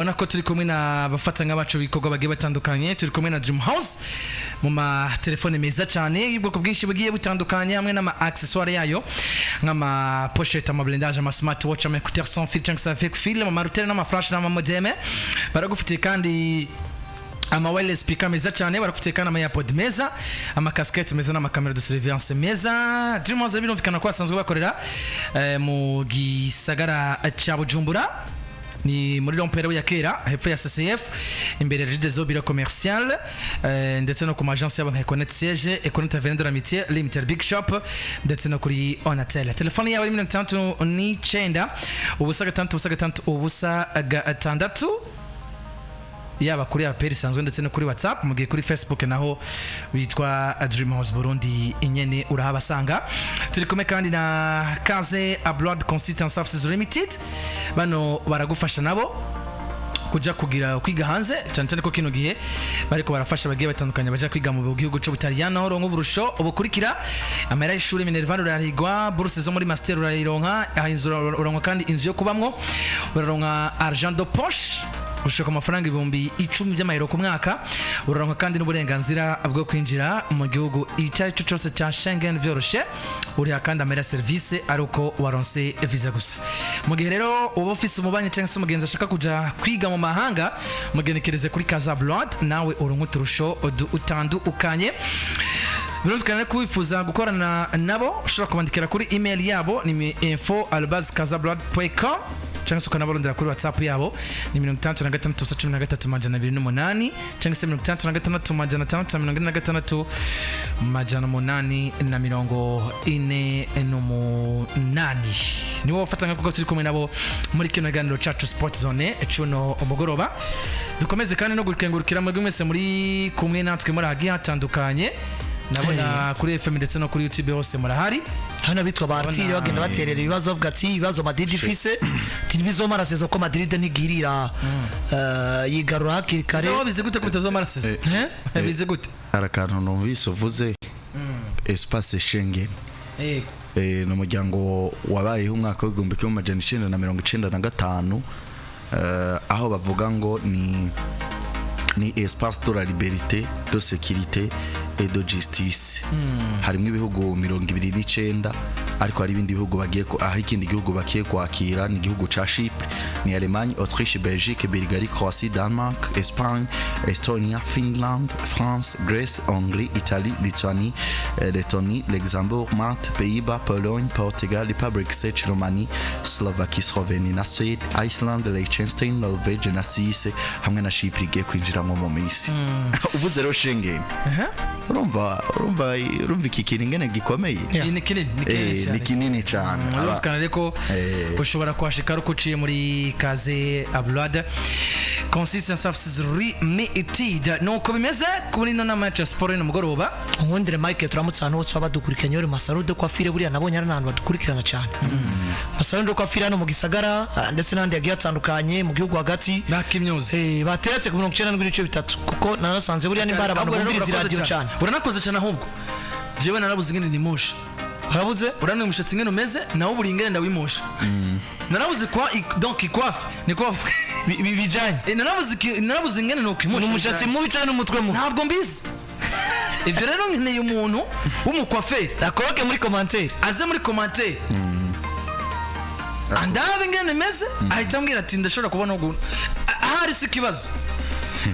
Urabona ko turi kumwe na bafatanya bacu bikorwa bagiye batandukanye. Turi kumwe na Dream House mu matelefone meza cyane y'ubwoko bwinshi bugiye butandukanye, hamwe n'ama accessoire yayo nk'ama pochette, ama blindage, ama smart watch, ama écouteur sans fil cyangwa se avec fil, ama router n'ama flash n'ama modem. Baragufitiye kandi ama wireless speaker meza cyane, baragufitiye kandi ama airpod meza, ama casquette meza n'ama caméra de surveillance meza. Dream House birumvikana ko basanzwe bakorera mu gisagara ca Bujumbura, ni muri rond-point ya kera, hepfo ya CCF, imbere ya Regideso bureau commercial, ndetse no ku ma agence yabo nka Econet siège, Econet Avenue de l'Amitié, Limited Big Shop, ndetse no kuri Onatel. Telefone yabo ari 69 0 6 0 6 6, yaba kuri appel isanzwe ndetse no kuri WhatsApp, mu gihe kuri Facebook naho witwa Dream House Burundi inyene urahabasanga. Turi kumwe kandi na Kaze Abroad Consultant Services Limited. Bano baragufasha nabo kuja kugira kwiga hanze, cyane cyane ko kino gihe bariko barafasha bagiye batandukanye baja kwiga mu gihugu c'Ubutaliyano, aho uronka uburusho ubukurikira: amahera y'ishuri, minerval urarigwa, bourse zo muri master urayironka, aha inzu uronka, kandi inzu yo kubamwo uraronka, argent de poche gushika ku mafaranga 10,000 by'amayero ku mwaka uraronka, kandi n'uburenganzira bwo kwinjira mu gihugu icyo ari cyo cyose cya Schengen vyoroshe. Uriha kandi amahera service ari uko waronse visa gusa. Mu gihe rero uba ufise umubanyi cyangwa se umugenzi ashaka kuja kwiga mu mahanga, mugenekereze kuri Casa Blood, nawe uronka uturusho utandukanye. Birumvikana ko wifuza gukorana nabo ushobora kubandikira kuri email yabo, ni info@casablood.com, cyangwa se ukanabarondera kuri WhatsApp yabo, ni 66 0 13 208, cyangwa se 66 646 848. Nibo bafatanya kuko turi kumwe nabo muri kino kiganiro cacu Sport Zone cuno umugoroba. Dukomeze kandi no gukengurukira mwebwe mwese muri kumwe natwe muri ahagiye hatandukanye. Ndabona kuri FM ndetse no kuri YouTube hose murahari. Hano bitwa ba Artire bagenda baterera ibibazo, bavuga ati ibibazo Madrid ifise, ati ntibizomara saison ko Madrid ntigirira yigarura hakiri kare. Ese wabize gute ko bitazomara saison? Eh? Bize gute? Hari akantu numvise uvuze, espace Schengen. Yego. Ni umuryango wabayeho umwaka w'1995, aho bavuga ngo ni espace de la liberté, de sécurité et de justice. Harimo ibihugu 29, ariko hari ibindi bihugu bagiye aho ikindi gihugu bagiye kwakira ni igihugu ca Chypre. Ni Allemagne, Autriche, Belgique, Bulgarie, Croatie, Denmark, Espagne, Estonia, Finland, France, Grèce, Hongrie, Italie, Lituanie, Lettonie, Luxembourg, Malte, Pays-Bas, Pologne, Portugal, Republic Czech, Romanie, Slovaquie, Slovenie na Suède, Iceland, Liechtenstein, Norvège na Suisse, hamwe na Chypre igiye kwinjiramo mu minsi. Uvuze rero Schengen, urumva iki kintu ingene gikomeye. Yeah. Ni kinini, ni kinini cyane. Ni kinini cyane. Urumvikana rero ko ushobora kuhashika ari uko uciye muri Kaze Abroad Consultant Services Limited. Nuko bimeze kuri ino nama yacu ya siporo y'uno mugoroba. Unkundire Mike, turamutse ahantu hose baba badukurikiranye bari mu ma salon de coiffure. Buriya nabonye ari ahantu badukurikirana cyane, ma salon de coiffure hano mu gisagara, ndetse n'ahandi hagiye hatandukanye mu gihugu hagati. Nakimyuzi. Bateretse ku 97.3, kuko narasanze buriya nimba hari abantu Ahubwo rero bumviriza urakoze iradiyo cyane. Uranakoze cyane. Ahubwo jewe narabuze ingene nimosha. Urabuze? Urabona umushatsi ingene umeze, nawe buri ingene ndawimosha. Narabuze kwa donc coiffe ni coiffe. Bijanye. Narabuze ingene nokimosha. Ni umushatsi mubi cyane n'umutwe mubi? Ntabwo mbizi ibyo. Rero nkeneye umuntu w'umukwaferi. Akoroke muri commentaire. Aze muri commentaire andabe ingene meze, ahita ambwira ati ndashobora kubona uguntu ahari si ikibazo,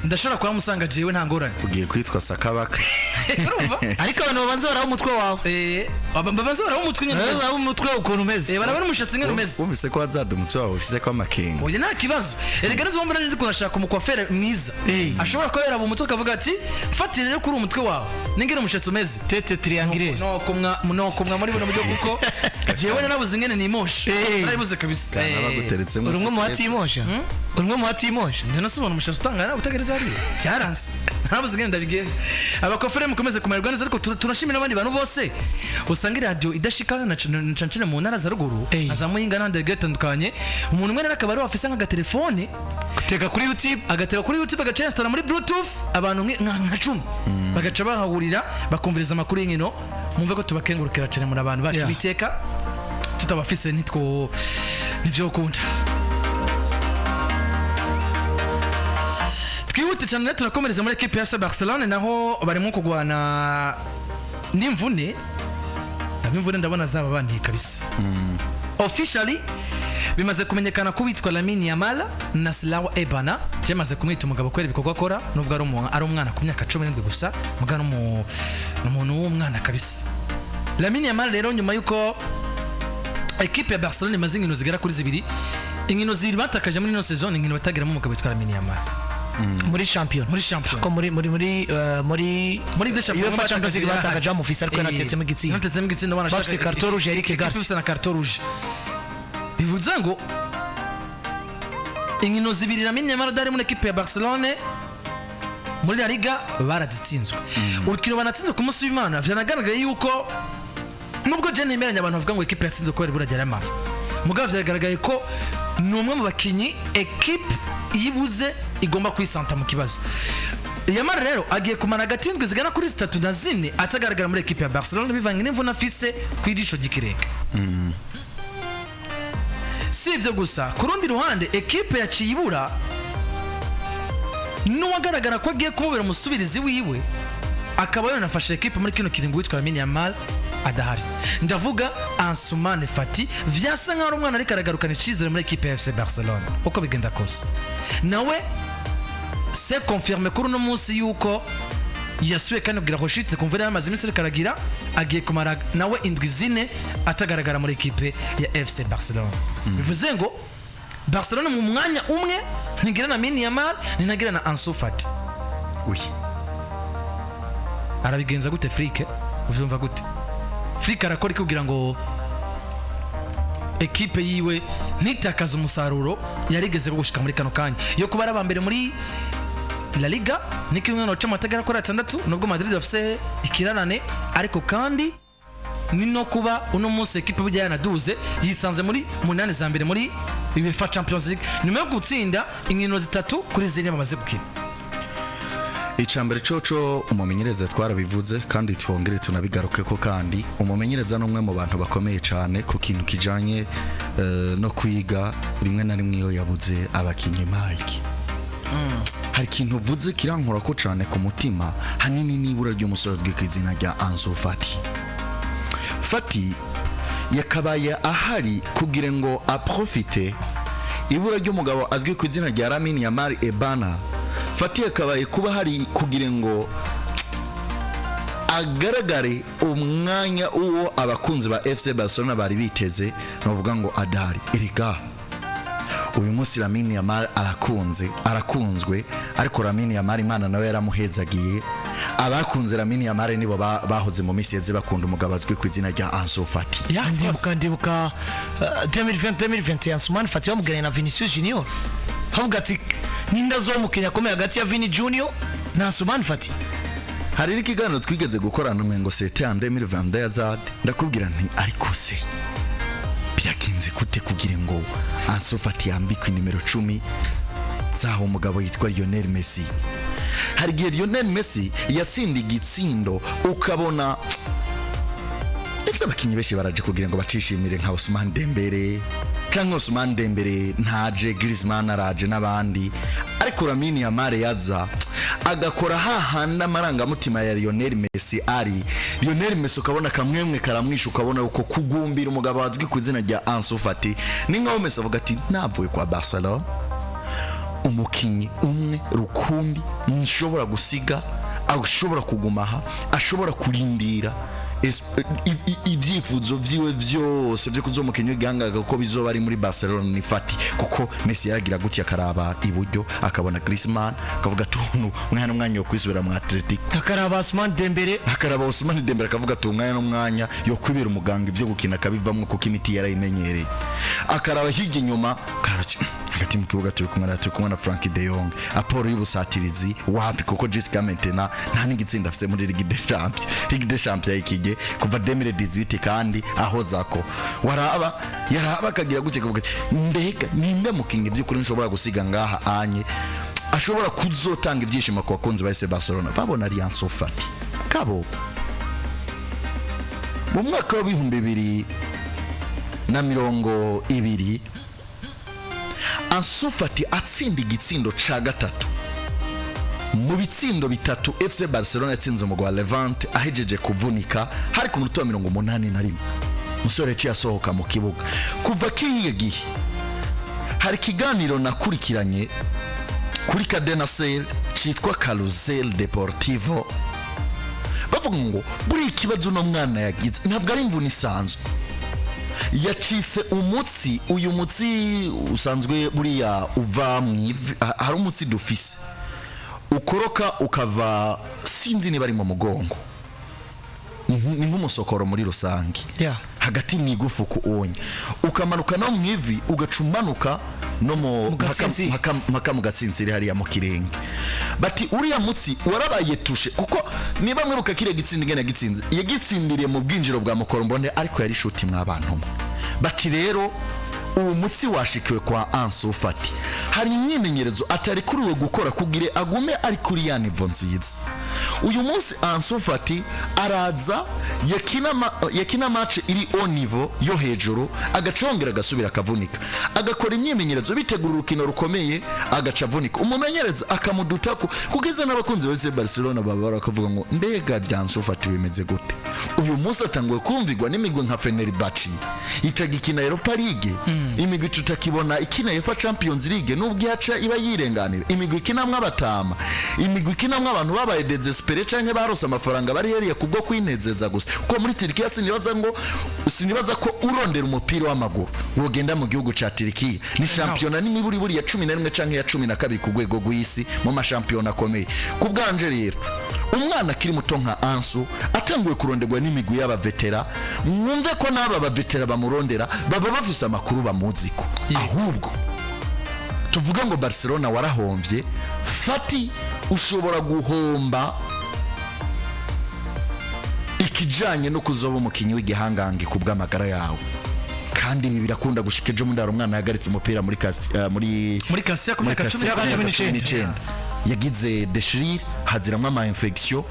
ndashobora kuhamusanga jewe, nta ngorane. Ugiye kwitwa Sakabaka. Urumva? Ariko abantu babanza baraba umutwe wawe. Babanza baraba umutwe ingene umeze. Baraba umutwe ukuntu umeze. Barabona umushatsi ingene umeze. Wumvise ko wazadumutse wawe ushize ko amakenga. Oya, nta kibazo. Erega nizo mpamvu nanjye ndiko ndashaka umukwafere mwiza ashobora kuba yaraba umutwe akavuga ati fatira rero kuri uwo mutwe wawe n'ingene umushatsi umeze. Tête triangulaire. No kumwa muri buno buryo, kuko jewe narabuze ingene nimosha. Narabuze kabisa. Kana baguteretsemo. Uri umwe mu batimosha, uri umwe mu batimosha. Njye nasubona umushatsi utangana utagereza hariya, byaranze, narabuze ingene ndabigenza. Abakofere mukomeze kumererwa neza, ariko turashimira abandi bantu bose usanga iradiyo idashika na cane cane mu ntara za ruguru, nka za Muyinga n'ahandi hagiye hatandukanye. Umuntu umwe rero akaba ari wafise nk'agatelefone, guteka kuri YouTube. Agatera kuri YouTube, agaca yinstalla muri bluetooth, abantu nka 10 bagaca bahahurira bakumviriza amakuru y'inkino. Mwumve ko tubakengurukira cyane muri abantu bacu biteka tutabafise nitwo nivyo kunda. Twihute cyane rero, turakomereza muri ekipe ya FC Barcelone, naho barimo kugwana n'imvune. Nabo imvune ndabona zaba bandiye kabisa. Officially bimaze kumenyekana ko witwa Lamine Yamal na Silawa Ebana, byamaze kumwita umugabo kubera ibikorwa akora, nubwo ari umwana ku myaka 17 gusa, mugabo ni umuntu w'umwana kabisa. Lamine Yamal rero, nyuma y'uko ekipe ya Barcelone imaze inkino zigera kuri zibiri, inkino zibiri batakaje muri ino saison, inkino batagiramo umugabo witwa Lamine Yamal. Muri champion? Muri champion. Ko muri Muri Ligue des Champions. UEFA Champions League batakaje bamufise, ariko yanatetsemo igitsinda. Yanatetsemo igitsinda wanashaka. Bafise carton rouge ya Eric Garcia. Bafise na carton rouge, bivuze ngo inkino zibiri Lamine Yamal adahari muri ekipe ya Barcelone muri La Liga barazitsinzwe. Urukino banatsinzwe ku munsi w'Imana, vyanagaragaye yuko nubwo je nemeranya abantu bavuga ngo ekipe yatsinzwe kubera ibura rya Yamal, mugabo vyagaragaye ko ni umwe mu bakinyi ekipe yibuze igomba kwisanta mu kibazo. Yamal rero agiye kumara hagati y'indwi zigana kuri zitatu na zine atagaragara muri ekipe ya Barcelona, bivanye n'imvune afise ku ijisho ry'ikirenge. Si ibyo gusa, ku rundi ruhande ekipe yaciye ibura n'uwagaragara ko agiye kumubera umusubirizi wiwe, akaba yanafashe ekipe muri kino kiringo witwa Lamine Yamal adahari. Ndavuga Ansumane Fati, vyasa nkaho ari umwana ariko aragarukana icizere muri ekipe ya FC Barcelona. Uko bigenda kose, nawe c'est confirmé kuri uno munsi yuko yasuye kandi kugira rechute kumva yari amaze iminsi ariko aragira, agiye kumara nawe indwi 4 atagaragara muri ekipe ya FC Barcelona. Bivuze ngo Barcelona mu mwanya umwe ntigira na Lamine Yamal, ntinagira na Ansu Fati. Oui. Arabigenza gute Flick? Uvyumva gute? Flick arakora iki kugira ngo ekipe yiwe ntitakaze umusaruro yarigeze gushika muri kano kanya yo kuba ari aba mbere muri La Liga, ni kimwe no cumi atagera kuri atandatu, nubwo Madrid bafise ikirarane, ariko kandi ni no kuba uno munsi ekipe burya yanaduze, yisanze muri munani za mbere muri UEFA Champions League nyuma yo gutsinda inkino zitatu kuri zine bamaze gukina? Icambere coco, umumenyereza twarabivuze kandi twongere tunabigaruke ko, kandi umumenyereza ni umwe mu bantu bakomeye cyane ku kintu kijanye no kwiga. Rimwe na rimwe iyo yabuze abakinyi, Mike, hari ikintu uvuze kirankora ko cyane ku mutima, hanini n'ibura ry'umusore azwi ku izina rya Ansu Fati. Fati yakabaye ahari kugira ngo aprofite ibura ry'umugabo azwi ku izina rya Lamine Yamal Ebana. Fati yakabaye kuba hari kugira ngo agaragare umwanya uwo abakunzi ba FC Barcelona bari biteze. Navuga ngo adahari, erega uyu munsi Lamine Yamal arakunze, arakunzwe, ariko Lamine Yamal Imana nawe yaramuhezagiye. Abakunze Lamine Yamal nibo bahoze mu minsi yeze bakunda umugabo azwi ku izina rya Ansu Fati. Yeah, of course. Ndibuka 2020, 2021, Ansumani Fati bamugeranye na Vinicius Junior, bavuga ati ninda zo umukinnyi akomeye hagati ya Vini Junior na Ansumani Fati. Hari n'ikiganiro twigeze gukorana, umengo c'était en 2022 ya zad, ndakubwira nti ariko se byagenze gute kugira ngo Ansu Fati yambikwe nimero 10 zaho umugabo yitwa Lionel Messi? Hari igihe Lionel Messi yatsinda igitsindo ukabona ndetse abakinnyi benshi baraje kugira ngo bacishimire, nka Ousmane Dembele, canke Ousmane Dembele ntaje, Griezmann araje n'abandi, ariko Lamine Yamal yaza agakora hahandi amarangamutima ya Lionel Messi ari. Lionel Messi ukabona kamwemwe karamwisha, ukabona uko kugumbira umugabo azwi ku izina rya Ansu Fati. Ni nkaho Messi avuga ati navuye kwa Barcelona, umukinnyi umwe rukumbi nshobora gusiga, ashobora kuguma aha, ashobora kurindira ibyifuzo vyiwe vyose vyo kuzoba umukinnyi w'igihangange kuko bizoba ari muri Barcelona ni Fati. Kuko Messi yaragira gutya akaraba iburyo akabona Griezmann, akavuga ati uno umwanya n'umwanya wo kwisubira mu Atletico. Akaraba Ousmane Dembele. Akaraba Ousmane Dembele, akavuga ati umwanya n'umwanya yo kwibera umuganga, ibyo gukina akabivamwo kuko imiti yarayimenyereye. Akaraba hirya inyuma, akaraba ati hagati mu kibuga turi kumwe na Frank de Jong, apport y'ubusatirizi wapi, kuko jusqu'à maintenant nta n'igitsinda afise muri Ligue des Champions. Ligue des Champions ikige kuva 2018 kandi aho zako waraba yaraba akagira gutya akavuga ati mbega ninde mukinyi by'ukuri nshobora gusiga ngaha anye ashobora kuzotanga ibyishimo ku bakunzi ba FC Barcelona? Babona ari Ansu Fati. Kabo mu mwaka wa 2020, Ansu Fati atsinda igitsindo ca gatatu. Mu bitsindo bitatu FC Barcelona yatsinze umugwi wa Levante, ahejeje kuvunika hari ku munota wa 81, umusore yaciye asohoka mu kibuga. Kuva kiriya gihe hari ikiganiro nakurikiranye kuri Cadena Ser cyitwa Carrusel Deportivo, bavuga ngo buriya ikibazo uno mwana yagize ntabwo ari imvune isanzwe, yacitse umutsi. Uyu mutsi usanzwe buriya uva mu ivi, hari umutsi dufise ukoroka ukava, sinzi niba ari mu mugongo, ni nk'umusokoro muri rusange, hagati mu igufu ku onye, ukamanuka no mu ivi, ugaca umanuka no mu Mu gatsintsiri. mpaka mu gatsintsiri hariya mu kirenge. Bati uriya mutsi warabaye touché, kuko niba mwibuka kiriya gitsinda ingene yagitsinze, yagitsindiriye mu bwinjiro bwa mukorombone, ariko yari shuti mw'abantu mwe. Bati rero uwo mutsi washikiwe kwa Ansu Fati, hari imyimenyerezo atari kuriwe gukora kugira agume ari kuri ya niveau nziza. Uyu munsi Ansu Fati araza yakina match iri au niveau yo hejuru, agaca yongera agasubira akavunika, agakora imyimenyerezo bitegura urukino rukomeye, agaca avunika, umumenyereza akamudutako, kugeza n'abakunzi ba FC Barcelona baba bakavuga ngo mbega bya Ansu Fati bimeze gute? Uyu munsi atanguye kumvirwa n'imigwi nka Fenerbahce itagikina Europa League, imigwi tutakibona ikina UEFA Champions League nubwo ihaca iba yirenganira, imigwi ikinamwo abatama, imigwi ikinamwo abantu babaye désespérés canke barose amafaranga bari heriye kubwo kwinezeza gusa. Kuko muri Turikiya sinibaza ko urondera umupira w'amaguru wogenda mu gihugu ca Turikiya, ni shampiyona n'imiburiburi ya 11 canke ya 12 ku rwego rw'isi mu mashampiyona akomeye. Ku bwanje rero, umwana akiri muto nka Ansu atanguye kuronderwa n'imigwi y'abavetera, mwumve ko n'aba bavetera bamurondera baba bafise amakuru bamuziko. Ahubwo tuvuge ngo Barcelona warahomvye, Fati ushobora guhomba ikijanye no kuzoba umukinyi w'igihangange ku bw'amagara yawe, kandi ibi birakunda gushika. Ejo bundi hari umwana yahagaritse umupira muri muri Muri Castilla ku muri myaka Castilla 19. ku myaka 19, yagize déchirure, haziramwo ama infection,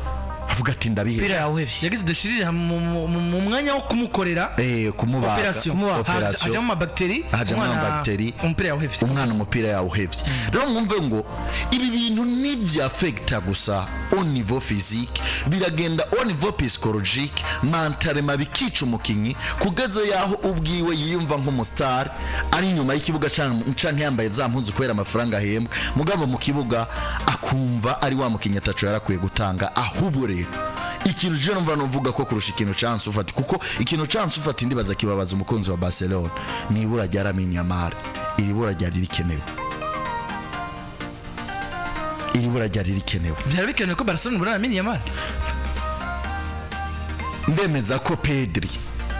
avuga ati ndabihe. Umupira yawuhevye. Yagize déchirure mu mwanya wo kumukorera kumubaga. operation. Operation. Hajamo amabactéries. Hajamo amabactéries. Umupira yawuhevye. Umwana umupira yawuhevye. Rero mwumve ngo ibi bintu ntibyafekita gusa au niveau physique, biragenda au niveau psychologique, mentalement bikica umukinyi kugeza yaho ubwiwe yiyumva nk'umustar ari inyuma y'ikibuga canke yambaye za mpuzu kubera amafaranga ahembwa, mugabo mu kibuga akumva ari wa mukinyi ataco yarakwiye gutanga. Ahubwo rero ikintu je numva nuvuga ko kurusha ikintu ca Ansu Fati, kuko ikintu ca Ansu Fati ndibaza kibabaza umukunzi wa Barcelona, ni ibura rya Lamine Yamal. Iri bura ryari rikenewe, iri bura ryari rikenewe. Byari bikenewe ko Barcelona ibura Lamine Yamal? Ndemeza ko Pedri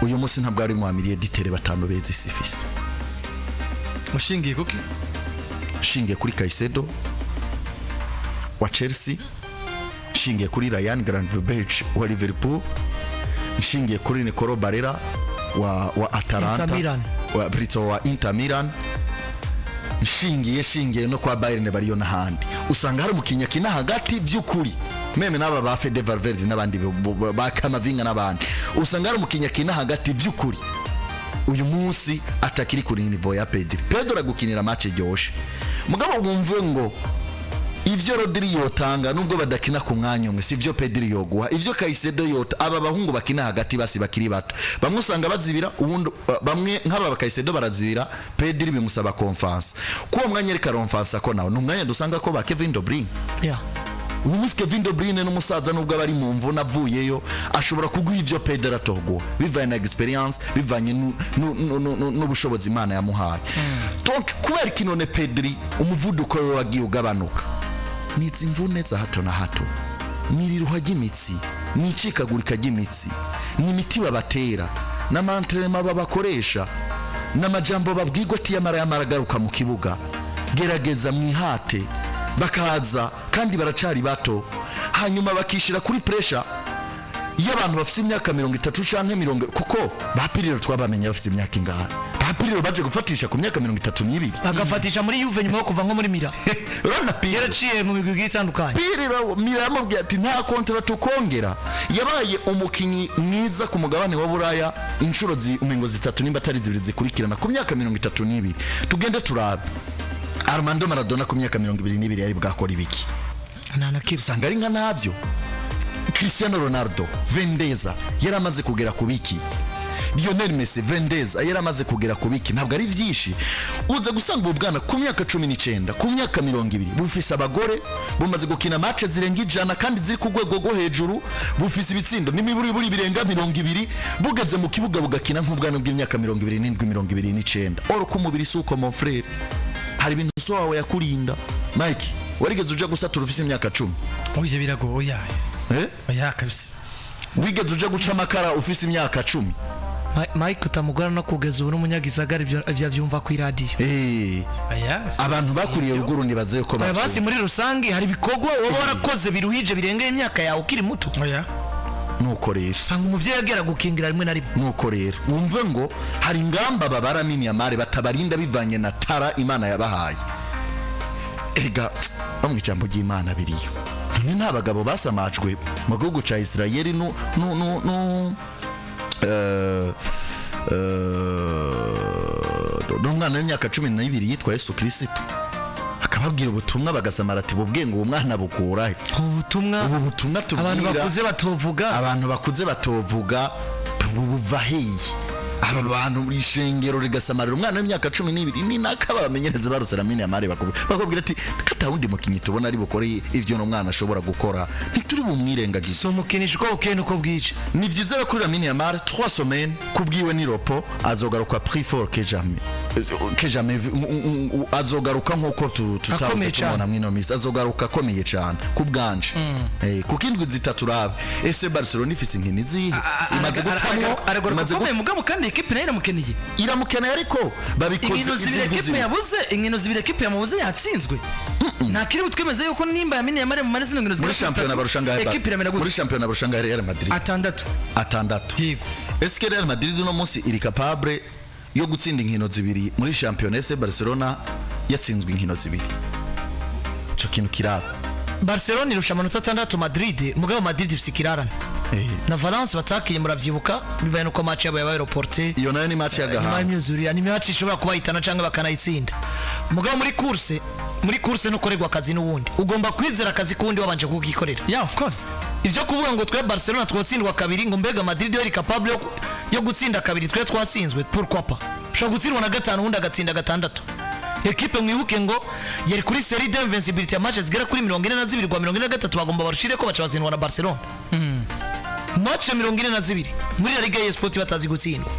uyu munsi ntabwo ari mu milieu de terrain batanu beza isi ifise. Ushingiye kuki? Nshingiye kuri Caicedo wa Chelsea, nshingiye kuri Ryan Gravenberch wa Liverpool, nshingiye kuri Nicolo Barella wa Atalanta, Inter Milan. wa Brito wa Inter Milan, nshingiye no kwa Bayern bariyo n'ahandi usanga hari umukinnyi akina hagati by'ukuri, même n'aba ba Fede Valverde n'abandi ba Kamavinga n'abandi, usanga hari umukinnyi akina hagati by'ukuri uyu munsi atakiri kuri niveau ya Pedri. Pedri aragukinira match iryoshe, mugabo wumve ngo ivyo Rodri yotanga, nubwo badakina ku mwanya umwe, sivyo Pedri yoguha, ivyo Caicedo yota. Aba bahungu bakina hagati basi bakiri bato, bamwe usanga bazibira ubundi, bamwe nk'aba ba Caicedo barazibira, Pedri bimusaba confiance kuwo mwanya, ariko aronfansa ko nawe ni umwanya dusanga ko ba Kevin De Bruyne. Uyu munsi Kevin De Bruyne n'umusaza, nubwo aba ari mu mvune avuyeyo, ashobora kuguha ivyo Pedro atoguha bivanye na experience, bivanye n'ubushobozi Imana yamuhaye. Donc kubera iki none Pedri umuvuduko we wagiye ugabanuka? Ni izi mvune za hato na hato, ni iriruha ry'imitsi, ni icikagurika ry'imitsi, ni imiti babatera n'ama entraînements babakoresha n'amajambo babwirwa ati yamara yamara agaruka mu kibuga, gerageza mwihate, bakaza kandi baracari bato, hanyuma bakishira kuri pressure iyo abantu bafite imyaka 30 canke mirongo, kuko ba Pirlo twabamenye bafite imyaka ingahe? Ba Pirlo baje gufatisha ku myaka 32. Agafatisha muri Juve nyuma yo kuva nko muri Milan. Urabona Pirlo Yaraciye mu migwi igiye itandukanye. Pirlo, Milan yamubwiye ati nta contrat tukongera. Yabaye umukinyi mwiza ku mugabane wa Buraya inshuro umengo zitatu nimba atari zibiri zikurikirana ku myaka 32. Tugende turabe Armando Maradona ku myaka 22 yari bwakora ibiki? Nta na kimwe. Usanga ari nka nabyo. Cristiano Ronaldo, 22, yari amaze kugera ku biki? Lionel Messi, 22, yari amaze kugera ku biki? Ntabwo ari byinshi. Uza gusanga ubu bwana ku myaka 19, ku myaka 20, bufise abagore, bumaze gukina match zirenga 100 kandi ziri ku rwego rwo hejuru, bufise ibitsindo n'imiburiburi birenga 20, bugeze mu kibuga bugakina nk'ubwana bw'imyaka 27, 29. Or ku mubiri si uko, mon frère. Hari ibintu so wawe yakurinda. Mike, warigeze uja gusatura ufise imyaka 10? Oya, biragoye, oya. Eh? Oya kabisa. Wigeze uja guca amakara ufise imyaka 10? Mike utamugora no kugeza ubu n'umunyagisagara ibyo abyumva ku iradiyo. Eh, Oya, abantu bakuriye si- ruguru nibaze ko Oya, basi muri rusange hari ibikorwa waba warakoze biruhije birengeye imyaka yawe ukiri muto. Oya. Nuko rero Usanga umuvyeyi agera gukingira rimwe na rimwe. Nuko rero wumve ngo hari ingamba babara Lamine batabarinda bivanye na talent Imana yabahaye. Erega no mu ijambo ry'Imana biriyo. None nta bagabo basamajwe mu gihugu ca Israeli nu n'umwana w'imyaka 12 yitwa Yesu Kirisitu, akababwira ubutumwa bagasamara ati: "Bubwiye ngo uwo mwana bukurahe?" Ubu butumwa Ubu butumwa abantu tubwira bakuze batovuga. Abantu bakuze batovuga, buva heyi? Aba bantu ishengero rigasamarira umwana w'imyaka 12. Ni naka bamenyereze baruse Lamine Yamal bakubwira ati kata wundi mukinyi tubona ari bukore ivyo no mwana ashobora gukora, ntituri bumwirengagize. Si umukinisha uko bukeye nuko bwije. Ni vyiza rero kuri Lamine Yamal, 3 semaines kubwiwe ni repos, azogaruka plus fort que jamais, que jamais vu. Azogaruka nkuko tutavuze Akomeye cane. tumubona mwino misi, azogaruka akomeye cyane ku bwanje. Kuko indwi 3 urabe FC Barcelona ifise inkino izihe imaze gutamwo Aragaruka imaze akomeye, mugabo kandi ekipe nayo iramukeneye. Iramukeneye, ariko babikoze Inkino 2 izindwi ekipe 2. yabuze, inkino 2 ekipe yamubuze yatsinzwe. Nta kiri butwemeze yuko nimba Lamine Yamal mu zino nkino Muri zigera kuri shampiyona 3, barusha ngahe ekipe iramera muri gute? Shampiyona barusha ngahe Real Madrid? Atandatu. Atandatu. Yego. Est-ce que Real Madrid uno munsi iri capable yo gutsinda inkino 2 muri shampiyona FC Barcelona yatsinzwe inkino 2? Ico kintu kiraba. Barcelona irusha amanota 6 Madrid, mugabo Madrid ifise ikirarane na Valence batakiye, muravyibuka, bibaye nuko match yabo yabaye reporté Iyo nayo ni match nyuma y'agahanga. y'imyuzurire. Ni match ishobora kubayitana cyangwa bakanayitsinda, mugabo muri course nukorerwa akazi n'uwundi, ugomba kwizera akazi k'uwundi wabanje kukikorera. Yeah, of course. Ivyo kuvuga ngo twe Barcelona twatsindwa kabiri, ngo mbega Madrid yo iri capable yo gutsinda kabiri twe twatsinzwe, pourquoi pas? Ushobora gutsindwa na gatanu, uwundi agatsinda gatandatu. Ekipe mwibuke ngo yari kuri série d'invincibilité ya match zigera kuri 42 rwa 43, bagomba barushire ko baca batsindwa na Barcelona. Match ya 42 muri La Liga ya Sport batazi gutsindwa.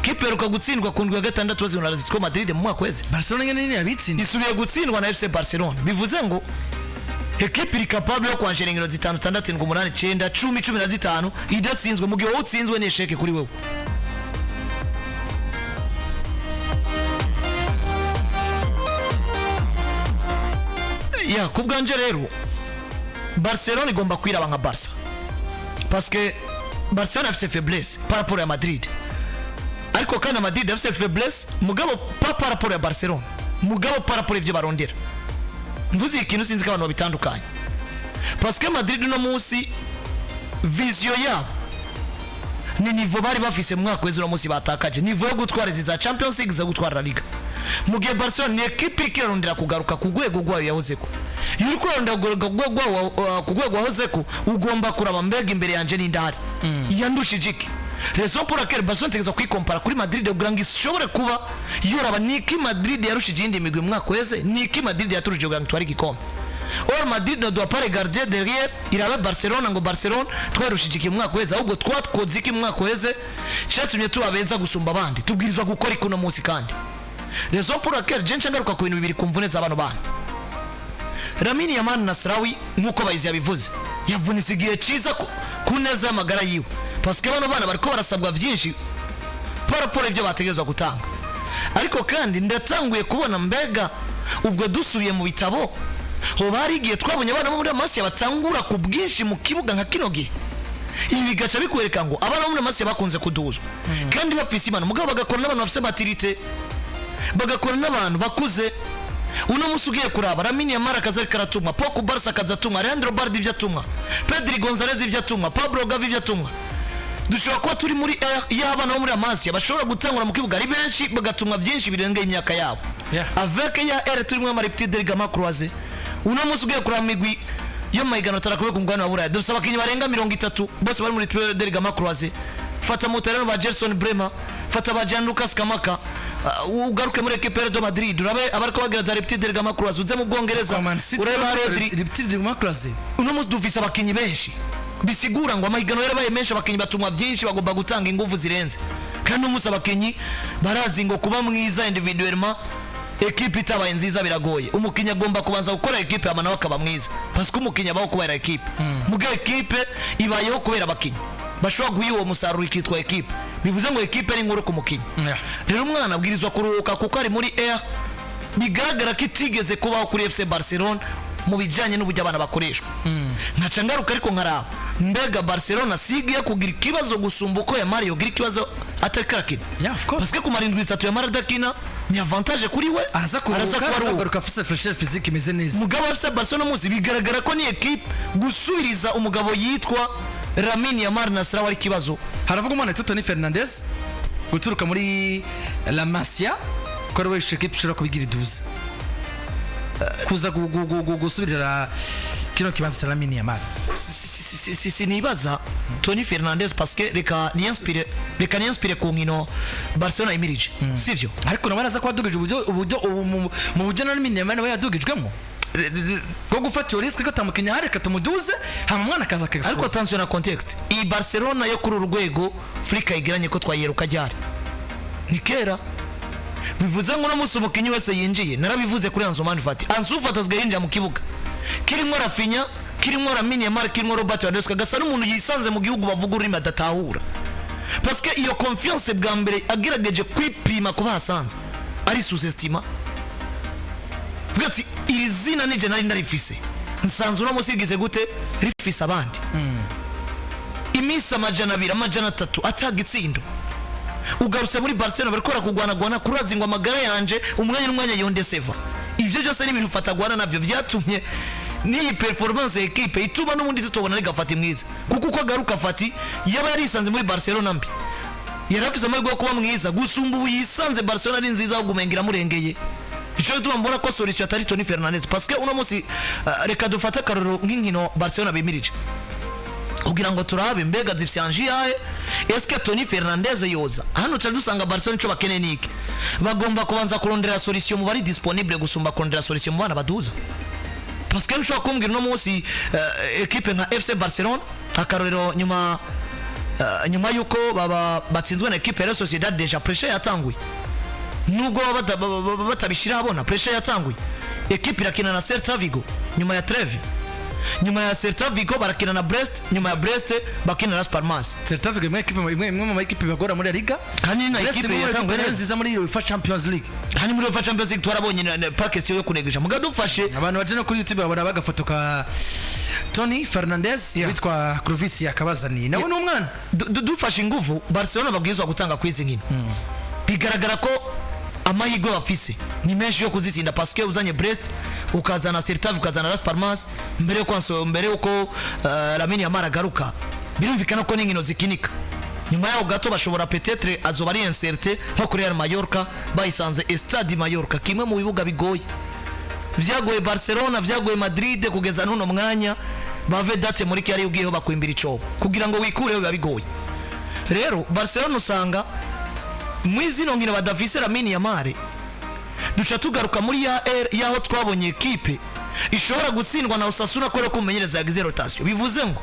Kipe iheruka gutsindwa ku ndwi ya gatandatu bazindwa na Atletico Madrid mu mwaka weze. Barcelona nyene nini yabitsinze. Isubiye gutsindwa na FC Barcelona, bivuze ngo ekipe iri capable yo kwanjera inkino 5, 6, 7, 8, 9, 10, 15 idatsinzwe, mu gihe wowe utsinzwe ni échec kuri wewe. Ya, ku bwanje rero Barcelona igomba kwiraba nka Barca, parce que Barcelona afise faiblesse par rapport ya Madrid, ariko kandi Madrid afise faiblesse mugabo pas par rapport ya Barcelona, mugabo par rapport ivyo barondera. Mvuze ikintu sinzi ko abantu babitandukanye, parce que Madrid uno munsi vision yabo ni niveau bari bafise mu mwaka w'ejo, uno munsi batakaje niveau yo gutwara izi za Champions League, zo gutwara La Liga, mu gihe Barcelona ni ekipe iriko irarondera kugaruka ku rwego rwayo yahozeko. Iyo uriko urarondera kugaruka ku rwego wahozeko, ugomba kuraba mbega imbere yanje n'indahari yandushije iki. Raison pour laquelle Barcelona itegeza kwikompara kuri Madrid kugira ngo ishobore kuba yoraba niki Madrid yarushije iyindi migwi mu mwaka weze, niki Madrid yaturuje kugira ngo itware igikombe. Or Madrid ne doit pas regarder derrière irabe Barcelona ngo Barcelona twarushije iki mu mwaka weze, ahubwo twakoze iki mu mwaka weze cyatumye tuba beza gusumba abandi, tubwirizwa gukora iki uno munsi. Kandi raison pour laquelle je ngaruka ku bintu bibiri ku mvune z'abano bana Lamine Yamal na Nasrawi. Nk'uko bayizi yabivuze, yavunitse igihe cyiza ku neza y'amagara yiwe, parce que bano bana bariko barasabwa byinshi par rapport ibyo bategerezwa gutanga. Ariko kandi ndatanguye kubona mbega ubwo dusubiye mu bitabo, hoba hari igihe twabonye abana bo muri Amasiya batangura ku bwinshi mu kibuga nka kino gihe? Ibi bigaca bikwereka ngo abana bo muri Amasiya bakunze kuduzwa kandi bafise imana, mugabo bagakora n'abantu bafise maturité, bagakora n'abantu bakuze. Uno munsi ugiye kuraba Lamine Yamal akaza ariko aratumwa, Pau Cubarsi akaza atumwa, Leandro Balde ibyo atumwa, Pedri Gonzalez ibyo atumwa, Pablo Gavi ibyo atumwa, dushobora kuba turi muri ère y'abana bo muri Amasiya bashobora gutangura mu kibuga ari benshi, bagatumwa byinshi birengeye imyaka yabo. Avec ya ère turimo y'ama rupture de ligament croisé, uno munsi ugiye kuraba imigwi Yo mu mahiganwa atarakuwe ku mugabane wa Buraya, dufise abakinnyi barenga 30 bose bari muri rupture de ligament croisé. Fata Mutareno, ba Gerson Bremer, fata ba Gianluca Scamacca, ugaruke muri equipe de Madrid urabe abariko bagira za rupture de ligament croisé, uze mu Bwongereza urebe ba Rodri. Rupture de ligament croisé. Uno munsi dufise abakinnyi benshi, bisigura ngo amahiganwa yarabaye menshi, abakinnyi batumwa byinshi, bagomba gutanga ingufu zirenze. Kandi uno munsi abakinnyi barazi ngo kuba mwiza individuellement, ekipe itabaye nziza biragoye. Umukinnyi agomba kubanza gukora ekipe, hama nawe akaba mwiza, parce que umukinnyi abaho kubera ekipe, muga ekipe ibayeho kubera abakinnyi bashobora guha uwo musaruro ikitwa ekipe. Bivuze ngo ekipe ari nkuru ku mukinnyi. Rero umwana abwirizwa kuruhuka kuko ari muri ère bigaragara ko itigeze kubaho kuri FC Barcelona mu bijyanye n'uburyo abana bakoreshwa. Nkaca ngaruka ariko nkaraba, mbega Barcelona sigiye kugira ikibazo gusumba uko Yamal yogira ikibazo atari karakina? Yeah, of course. Parce que kumara indwi 3 Yamal adakina ni avantage kuri we. Araza kuruhuka, Araza kuba araza aruhuka. kugaruka afise fraîcheur physique imeze neza. Mugabo FC Barcelona muzi bigaragara ko ni equipe gusubiriza umugabo yitwa Lamine Yamal Nasra wari kibazo. Haravuga umwana witwa Tony Fernandez guturuka muri La Masia, ko ari we equipe ishobora kubigira iduze kuza gusubirira kino kibanza cya Lamine Yamal. Sinibaza Tony Fernandez, parce que reka niinspire ku nkino Barcelona imirije, sivyo? Ariko nawe araza kuba adugije uburyo ubu mu buryo na Lamine Yamal nawe yadugijwemo bwo gufata iyo risque ko atamukinnyi ahari, reka tumuduze, hama umwana akaza Ariko akexpose. attention na contexte, iyi Barcelona yo kuri uru rwego Flick ayigiranye ko twayiheruka ryari? Ni kera. Bivuze ngo uno munsi umukinnyi wese yinjiye, narabivuze kuri Ansu Fati, Ansu Fati asigaye yinjira mu kibuga kirimo Raphinha, kirimo Lamine Yamal, kirimo Robert Lewandowski, agasa n'umuntu yisanze mu gihugu bavuga ururimi adatahura, parce que iyo confiance bwa mbere agerageje kwipima kuba hasanze ari sous-estima. Vuga ati iri zina nije nari ndarifise, nsanze uno munsi rigize gute, rifise abandi. Iminsi 200, 300 ataga itsindo, ugarutse muri Barcelona bariko barakugwanagwana, kurazi ngo amagara yanje umwanya n'umwanya yondeseva. Ibyo byose ni ibintu fatagwana nabyo byatumye n'iyi performance ya ekipe ituma n'ubundi tutobona ari gafati mwiza, kuko uko agaruka Fati yaba yarisanze muri Barcelona mbi, yari afise amahirwe yo kuba mwiza gusumba ubu yisanze Barcelona ari nziza, ahubwo umenga iramurengeye. Ico gituma mbona ko solution atari Tony Fernandez, parce que uno munsi reka dufate akarorero nk'inkino Barcelona bimirije kugira ngo turabe mbega zifise enjeu yahe. Eske Tony Fernandez yoza hano? Cyari dusanga Barcelona ico bakeneye niki? Bagomba kubanza kurondera solution mu bari disponible gusumba kurondera solution mu bana baduza, parce que ntushobora kumbwira uno munsi equipe nka FC Barcelona, akarorero nyuma yuko baba batsinzwe na equipe ya Real Sociedad, déjà pressure yatanguye, nubwo baba batabishira habona, pressure yatanguye. Equipe irakina na Celta Vigo nyuma ya trêve, nyuma ya Celta Vigo barakina na Brest, nyuma ya Brest bakina na Las Palmas. Celta Vigo imwe mu makipe bagora muri La Liga. Kandi na Brest equipe imwe muri yatanguye ekipe neza. nziza muri UEFA Champions League. Hani muri UEFA Champions League twarabonye pas question yo kunegisha, muga dufashe Abantu baje no kuri YouTube babona bagafoto ka Tony Fernandez witwa Clovis yakabazaniye, nawe ni umwana. Dufashe inguvu Barcelona babwirizwa gutanga kwizi nkino, bigaragara ko amahirwe bafise ni menshi yo kuzitsinda, parce que uzanye Brest, ukazana Celta Vigo, ukazana Las Palmas mbere yuko Lamine Yamal agaruka, birumvikana ko n'inkino zikinika. Nyuma yaho gato bashobora peut-être azoba ari incertain nko kuri Real Mallorca, bayisanze Estadi Mallorca, kimwe mu bibuga bigoye, vyagoye Barcelona, vyagoye Madrid kugeza n'uno mwanya. Bave date muri kiyari ugiyeho bakwimbira icobo kugira ngo wikureho, biba bigoye. Rero Barcelona usanga muri zino nkino badafise Lamine Yamal, duca tugaruka muri ya ère y'aho twabonye ekipe ishobora gutsindwa na Osasuna kubera ko umumenyereza yagize rotation. Bivuze ngo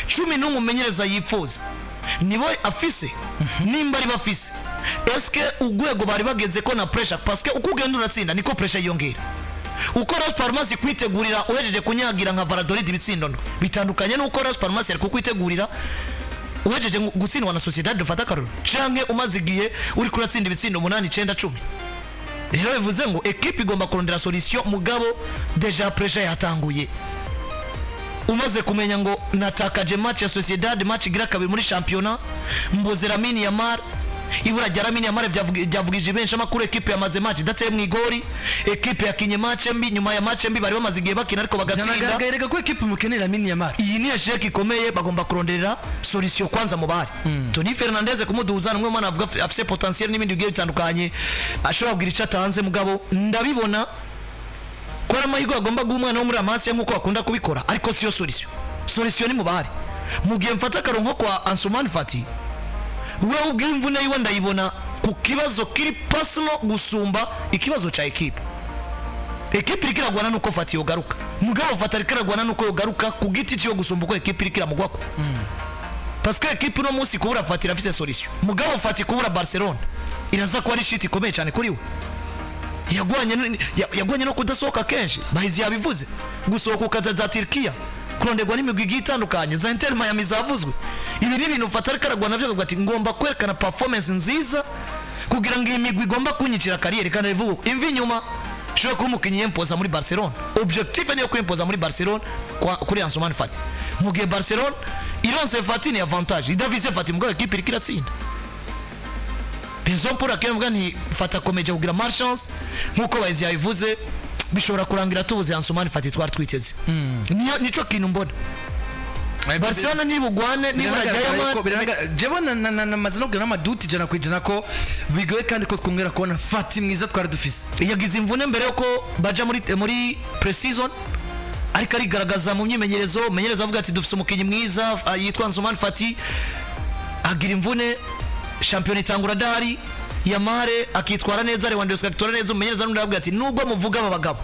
11 umumenyereza yifuza nibo afise, nimba ari bafise, eske urwego bari bageze ko na pressure, parce que uko ugenda uratsinda niko pressure yiyongera. Uko Las Palmas kwitegurira uhejeje kunyagira nka Valladolid ibitsindo ndwi bitandukanye n'uko Las Palmas yari kukwitegurira uhejeje gutsindwa na Sociedad, dufata akarorero, canke umaze igihe uri kuratsinda ibitsindo 8, 9, 10. Rero bivuze ngo ekipe igomba kurondera solution, mugabo déjà pressure yatanguye. Umaze kumenya ngo natakaje match ya Sociedad, match igira kabiri muri championnat, mbuze Lamine Yamal. Ibura rya Lamine Yamal ryavugije benshi amakuru. Ekipe yamaze match idateye mu igori, ekipe yakinye match mbi nyuma ya match mbi, bari bamaze igihe bakina ariko bagatsinda. Byanagaragaye rega ko ekipe mukenera Lamine Yamal. Iyi ni échec ikomeye, bagomba kuronderera solution kwanza mu bari. Tony Fernandez kumuduza ni umwe mu bana avuga afise potentiel n'ibindi bigiye bitandukanye, ashobora kugira icyo atanze, mugabo ndabibona. Ko ari amahirwe agomba guha umwana wo muri Amasiya nk'uko bakunda kubikora, ariko siyo solution. Solution ni mu bahari. Mu gihe mfata akaronko kwa Ansumani Fati, we ubw'imvune yiwe ndayibona ku kibazo kiri personal gusumba ikibazo ca ekipe. Ekipe iriko iragwana nuko Fati yogaruka, mugabo Fati ariko iragwana nuko yogaruka ku giti ciwe gusumba uko ekipe iriko iramugwako, parce que ekipe uno munsi kubura Fati irafise solution, mugabo Fati kubura Barcelona iraza kuba ari shit ikomeye cyane kuri we. Yagwanye no kudasohoka kenshi. Bahizi yabivuze, gusohoka ukaza za Turkiya kuronderwa n'imigwi igiye itandukanye, za Inter Miami zavuzwe. Ibi ni ibintu ufata ariko aragwana navyo, akavuga ati ngomba kwerekana performance nziza kugira ngo iyi migwi igomba kunyicira carrière. Kandi bivuga uko imvi inyuma shobora kuba umukinnyi yempoza muri Barcelona. Objectif niyo kwempoza muri Barcelona kuri Ansoumane Fati. Mu gihe Barcelona ironse Fati ni avantage, idafise Fati mugabo ekipe iriko iratsinda. Raison pour laquelle mvuga nti Fati akomeje kugira malchance nk'uko Bahizi yabivuze, bishobora kurangira tubuze Ansoumane Fati twari twiteze. Niyo nico kintu mbona. Barcelona nibugwane nibura rya Yamal. Jewe namaze no kugira n'amaduti 100% ko bigoye kandi ko twongera kubona Fati mwiza twari dufise. Yagize imvune mbere yuko baja muri pre-season, ariko arigaragaza mu myimenyerezo. Umumenyereza avuga ati dufise umukinnyi mwiza yitwa Ansoumane Fati. Agira imvune, shampiyona itangura adahari, Yamal akitwara neza, Lewandowski akitwara neza. Umumenyereza n'undi aravuga ati nubwo muvuga aba bagabo,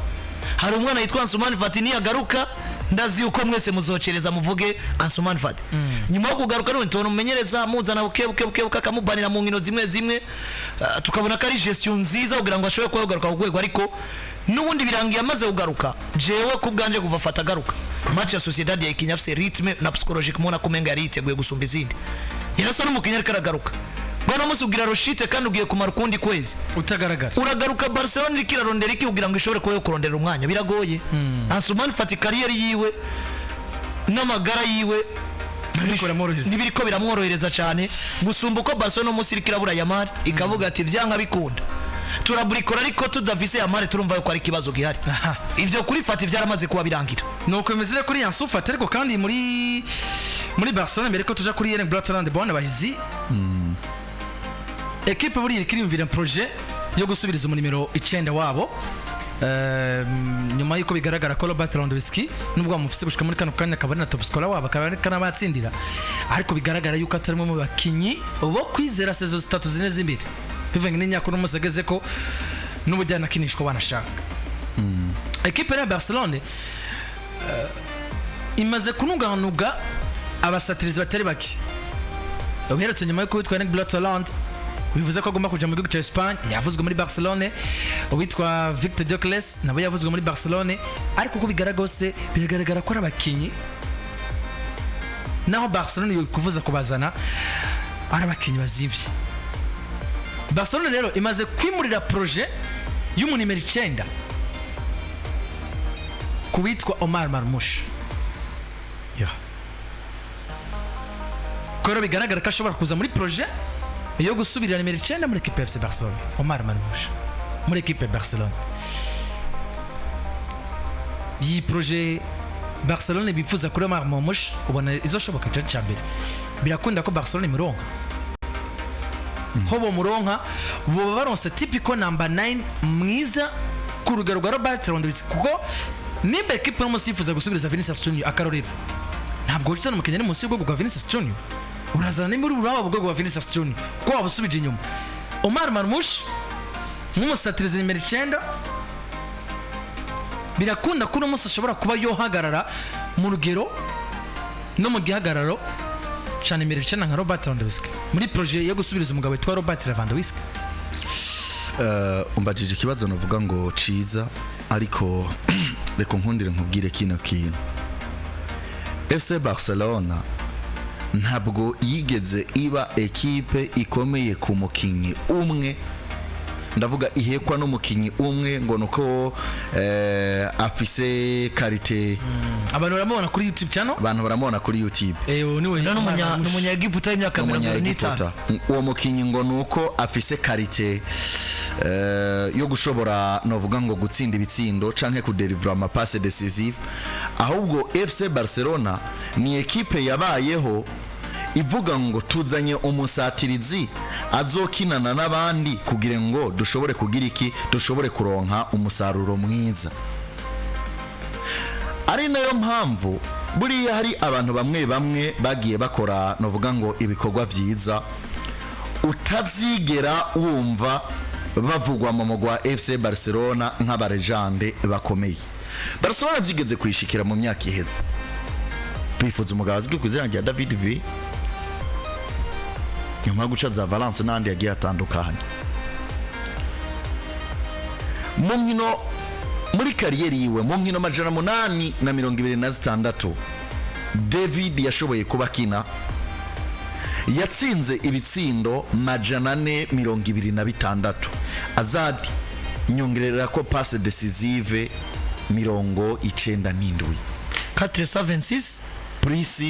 hari umwana yitwa Ansoumane Fati, niyagaruka ndazi uko mwese muzocereza muvuge Ansoumane Fati. Nyuma yo kugaruka none tubona umumenyereza amuzana buke buke buke buke, akamubanira mu nkino zimwe zimwe. Tukabona ko ari gestion nziza kugira ngo ashobore kuba yagaruka ku rwego, ariko n'ubundi birangiye amaze kugaruka. Jewe ku bwanje, kuva Fata agaruka, match ya Sociedad yayikinye afise rythme na psychologiquement na kumenga yari yiteguye gusumba izindi. Yarasa n'umukinnyi ariko aragaruka. Bwana munsi ugira rechute kandi ugiye kumara ukundi kwezi utagaragara. Uragaruka, Barcelona iriko irarondera iki kugira ngo ishobore kuba yo kurondera umwanya? Biragoye. Ansoumane Fati, carrière yiwe n'amagara yiwe Ntibiriko biramworohereza. ntibiriko biramworohereza cyane gusumba uko Barcelona umunsi iriko irabura Yamal, ikavuga ati vyanka bikunda turaburikora, ariko tudafise Yamal turumva yuko ari ikibazo gihari. Ivyo kuri Fati vyaramaze kuba birangira. Nuko bimeze kuri Ansu Fati. Ariko kandi muri Barcelona, mbere ko tuja kuri Erling Braut Haaland, bwana Bahizi, ekipe buriya iriko iriyumvira projet yo gusubiriza umunimero 9 wabo. Nyuma y'uko bigaragara ko Robert Lewandowski, nubwo bamufise gushika muri kano kanya akaba ari na top scorer wabo, akaba ari kanabatsindira, ariko bigaragara yuko atari umwe mu bakinyi bo kwizera saison zitatu zine z'imbere, bivanye n'imyaka uno munsi ageze ko n'ubujyana akinishwa banashaka. Ekipe ya Barcelone imaze kunuganuga abasatirizi batari bake. Uherutse nyuma y'uko witwa Erling Braut Haaland bivuze ko agomba kuja mu gihugu cya Espagne yavuzwe muri Barcelone, uwitwa Victor Gyökeres nabo yavuzwe muri Barcelone, ariko uko bigaragara hose biragaragara ko ari abakinyi, naho Barcelone yo kuvuza kubazana, ari abakinyi bazimvye. Barcelone rero imaze kwimurira projet y'umunimero 9 ku witwa Omar Marmoush, ko rero bigaragara ko ashobora kuza muri projet yo gusubirira nimero 9 muri ekipe ya FC Barcelone. Omar Marmoush muri ekipe ya Barcelone, iyi projet Barcelone bifuza kuri Omar Marmoush ubona izoshoboka? Igice cya mbere, birakunda ko Barcelone imuronka? Ho bomuronka boba baronse typical number 9 mwiza ku rugero rwa Robert Lewandowski, kuko nimba ekipe no munsi yifuza gusubiriza Vinicius Junior, akarorero, ntabwo uzana umukinnyi ari munsi y'ubwoko bwa Vinicius Junior, urazana nimba uri uraba ubwoko bwa Vinicius Junior kuko waba usubije inyuma. Omar Marmoush nk'umusatirizi nimero 9, birakunda ko uno munsi ashobora kuba yohagarara mu rugero no mu gihagararo ca nimero 9 nka Robert Lewandowski muri projet yo gusubiriza umugabo witwa Robert Lewandowski? Umbajije ikibazo navuga ngo ciza, ariko reka nkundire nkubwire kino kintu: FC Barcelona ntabwo yigeze iba ekipe ikomeye ku mukinyi umwe, ndavuga ihekwa n'umukinyi umwe ngo nuko afise qualité. Abantu baramubona kuri YouTube channel. Abantu baramubona kuri YouTube. Eh, niwe. Rero n'umunyaegiputa w'imyaka 25. Umunyaegiputa uwo mukinyi ngo nuko afise qualité yo gushobora novuga ngo gutsinda ibitsindo canke kudelivra ama passe décisive. Ahubwo FC Barcelona ni ekipe yabayeho ivuga ngo tuzanye umusatirizi azokinana n'abandi kugira ngo dushobore kugira iki, dushobore kuronka umusaruro mwiza. Ari nayo mpamvu buriya hari abantu bamwe bamwe bagiye bakora, novuga ngo, ibikorwa byiza utazigera wumva bavugwa mu mugwa wa FC Barcelona nk'aba légende bakomeye. Barcelona byigeze kwishikira mu myaka iheze, bifuza umugabo azwi ku izina rya David Villa, nyuma yo guca za Valence n'ahandi yagiye atandukanye mu nkino. Muri carrière yiwe, mu nkino 826 David yashoboye kuba akina, yatsinze ibitsindo 426. Azadi nyongerera ko passe décisive 97. 426. Plus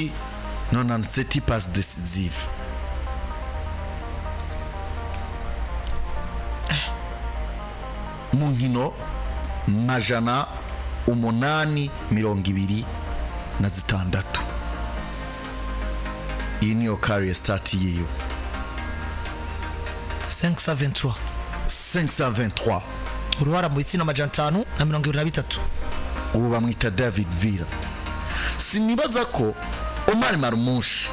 97 passe décisive. Mu nkino 826. Iyi niyo career start yiwe. 523. 523. Uruhara mu bitsina 523. Ubu bamwita David Villa. Sinibaza ko Omar Marmoush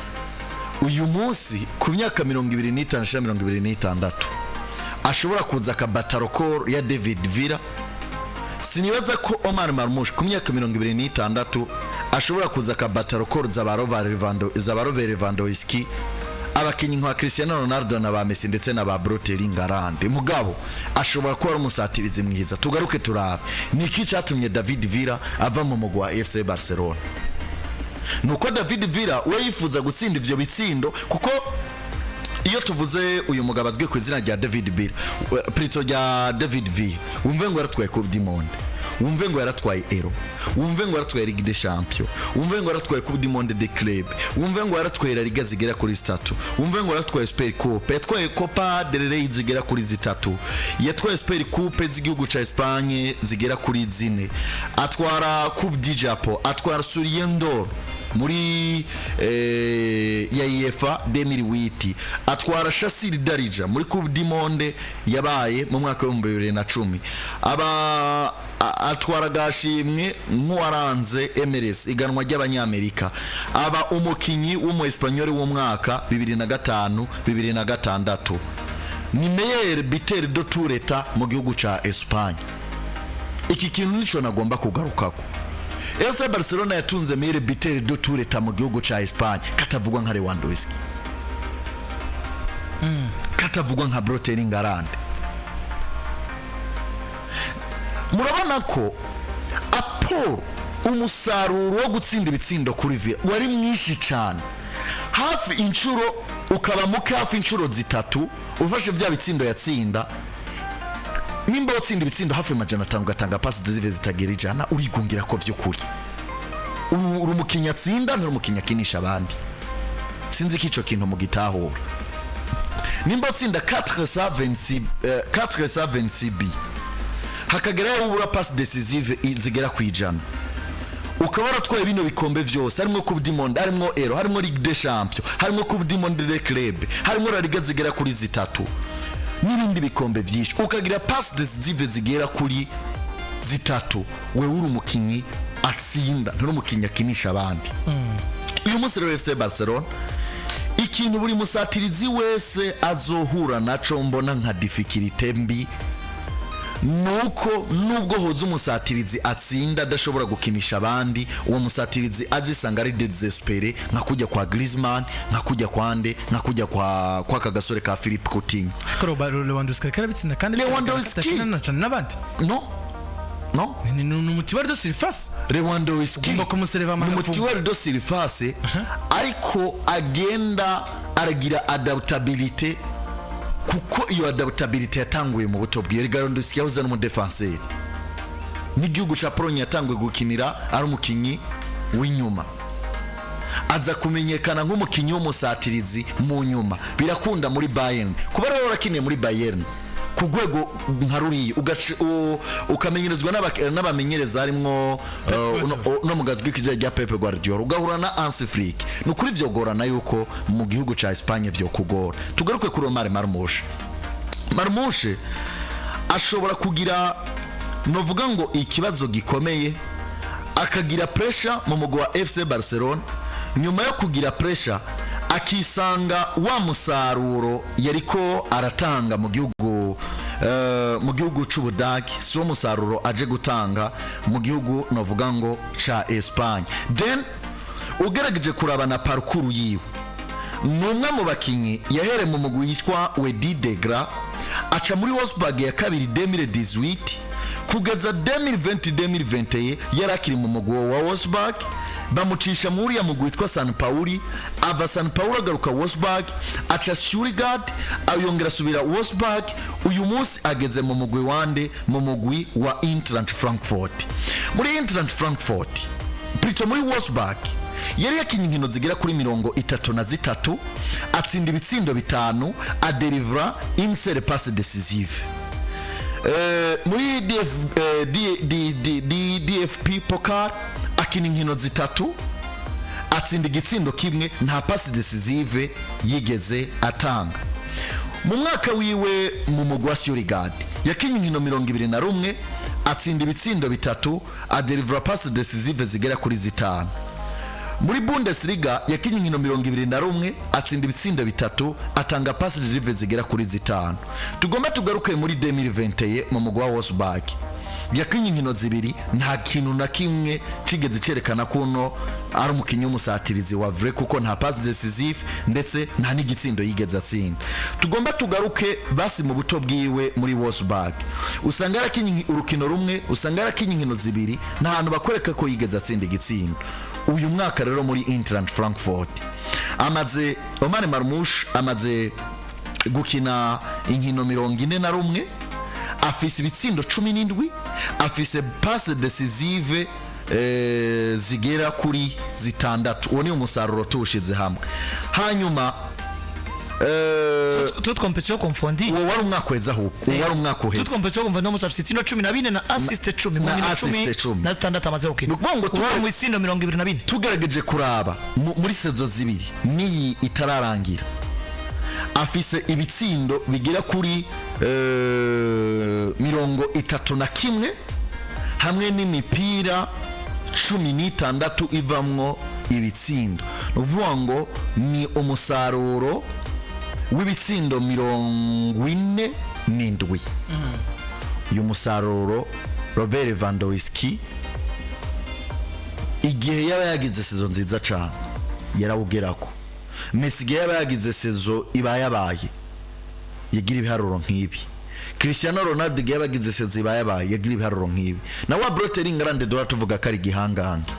uyu munsi ku myaka 25 cyangwa 26 ashobora kuza akabata record ya David Villa. Sinibaza ko Omar Marmoush ku myaka 26 ashobora kuza akabata record za ba Robert Lewandowski, abakinnyi nka Cristiano Ronaldo na ba Messi ndetse na ba Balotelli Ngarande. Mugabo ashobora kuba ari umusatirizi mwiza. Tugaruke turabe ni iki cyatumye David Villa ava mu mugwi wa FC Barcelona. Nuko David Villa we yifuza gutsinda ivyo bitsindo, kuko iyo tuvuze uyu mugabo azwi ku izina rya David Villa, plutôt rya David Villa, wumve ngo yaratwaye Coupe du Monde, wumve ngo yaratwaye Euro, wumve ngo yaratwaye Ligue des Champions, wumve ngo yaratwaye Coupe du Monde des Clubs, wumve ngo yaratwaye La Liga zigera kuri zitatu, wumve ngo yaratwaye Super Coupe, yatwaye Copa del Rey zigera kuri zitatu, yatwaye Super Coupe z'igihugu ca Espagne zigera kuri zine, atwara Coupe du Japon, atwara Soulier d'Or muri ya UEFA 2008, atwara Chasseur d'Argent muri Coupe du Monde yabaye mu mwaka wa 2010, aba atwara agashimwe nk'uwaranze MLS, iganwa ry'abanyamerika, aba umukinyi w'umu Espanyol w'umwaka 2005, 2006, ni meilleur buteur de tout le temps mu gihugu ca Espagne. Iki kintu nico nagomba kugarukako. FC Barcelona yatunze meilleur buteur de tout le temps mu gihugu ca Espagne, katavugwa nka Lewandowski, katavugwa nka Balotelli Ngarande. Murabona ko apport, umusaruro wo gutsinda ibitsindo kuri Villa wari mwinshi cyane, hafi inshuro ukaba muke, hafi inshuro zitatu ufashe bya bitsindo yatsinda. Nimba watsinda ibitsindo hafi 500, ugatanga pasi décisive zitagera 100, urigungira ko vy'ukuri uri umukinnyi atsinda, nturi umukinnyi akinisha abandi. Sinzi ko ico kintu mugitahura. Nimba watsinda 426, 426 bi hakagerayo ubura passe décisive zigera ku 100, ukaba waratwaye bino bikombe vyose, harimo Coupe du Monde, harimo Euro, harimo Ligue des Champions, harimo Coupe du Monde des Clubs, harimo La Liga zigera kuri zitatu n'ibindi bikombe byinshi, ukagira passe décisive zigera kuri zitatu, wewe uri umukinnyi atsinda, nturi umukinnyi akinisha abandi. Uyu munsi rero FC Barcelona, ikintu buri musatirizi wese azohura naco mbona nka difficulté mbi, nuko nubwo hoza umusatirizi atsinda adashobora gukinisha abandi, uwo musatirizi azisanga ari désespéré, nka kujya kwa Griezmann, nka kujya kwa nde, nka kujya kwa aka gasore ka Philippe Coutinho. Ariko Lewandowski ariko arabitsinda kandi Lewandowski. akinana cyane n'abandi. No, no. Ni umu tueur de surface. Lewandowski Ugomba kumusereva ni amagafungo. umu tueur de surface, ariko agenda aragira adaptabilité, kuko iyo adaptabilité yatanguye mu buto bwiwe. Lewandowski yahoze ari umu défenseur n'igihugu ca Pologne, yatanguye gukinira ari umukinyi w'inyuma, aza kumenyekana nk'umukinyi w'umusatirizi mu nyuma, birakunda muri Bayern. Kuba rero warakiniye muri Bayern ku rwego nka ruriya, ukamenyerezwa n'abamenyereza harimwo uno mugazi w'ikijya rya Pep Guardiola, ugahura na Hansi Flick, ni ukuri vyogorana yuko mu gihugu ca Espagne vyokugora. Tugaruke kuri Omar Marmoush. Marmoush ashobora kugira, novuga ngo, ikibazo gikomeye. Akagira pressure mu mugwi wa FC Barcelona. Nyuma yo kugira pressure, akisanga wa musaruro yariko aratanga mu gihugu c'Ubudagi si wo musaruro aje gutanga mu gihugu novuga ngo ca Espagne. Then ugerageje kuraba na parcours yiwe, ni umwe mu bakinyi yahereye mu mugwi witwa Wedi Degla, aca muri Wolfsburg ya kabiri 2018 kugeza 2020 2021 yari akiri mu mugwi wa Wolfsburg. Bamucisha muri uriya mugwi witwa San Pauli, ava San Pauli agaruka Wolfsburg, aca Stuttgart, ayongera asubira Wolfsburg. Uyu munsi ageze mu mugwi wande? Mu mugwi wa Eintracht Frankfurt. Muri Eintracht Frankfurt, plutôt muri Wolfsburg, yari yakinye inkino zigera kuri 33, atsinda ibitsindo bitanu, adelivra une seule passe décisive. Muri DF, D, D, D, D, DFB Pokal akina inkino zitatu, atsinda igitsindo kimwe, nta passe décisive yigeze atanga. Mu mwaka wiwe mu mugwi wa Stuttgart yakinye inkino 21, atsinda ibitsindo bitatu, adelivra passe décisive zigera kuri zitanu. Muri Bundesliga yakinye inkino 21, atsinda ibitsindo bitatu, atanga passe décisive zigera kuri zitanu. Tugomba tugaruke muri 2021 mu mugwi wa Wolfsburg, yakinye inkino zibiri, nta kintu na kimwe kigeze cerekana kuno ari umukinyi w'umusatirizi wa vrai, kuko nta passe décisive ndetse nta n'igitsindo yigeze atsinda. Tugomba tugaruke basi mu buto bwiwe muri Wolfsburg, usanga yarakinye urukino rumwe, usanga yarakinye inkino zibiri, nta hantu bakwereka ko yigeze atsinda igitsindo. Uyu mwaka rero muri Eintracht Frankfurt amaze, Omar Marmoush amaze gukina inkino 41, afise ibitsindo 17, afise passe décisive zigera kuri zitandatu. Uwo ni umusaruro tuwushize hamwe. Hanyuma Toutes compétitions confondues. Uwo wari umwaka uheze, ahubwo uwo wari umwaka uheze. Toutes compétitions confondues, no afite ibitsindo 14 na assist 10 mu Na nkino assist 16 10. Na zitandatu amaze gukina. Ni ukuvuga ngo uwo mu bitsindo 24. Tugerageje kuraba muri saison zibiri n'iyi itararangira, afise ibitsindo bigera kuri 31 hamwe n'imipira 16 ivamwo ibitsindo. Ni ukuvuga ngo ni umusaruro w'ibitsindo 47. Uyu musaruro, Robert Lewandowski igihe yaba yagize saison nziza cyane yarawugerako. Messi igihe yaba yagize saison iba yabaye yagira ibiharuro nk'ibi. Cristiano Ronaldo igihe yaba yagize saison iba yabaye yagira ibiharuro nk'ibi. Na wa Brother Grande dora tuvuga ko ari igihangange.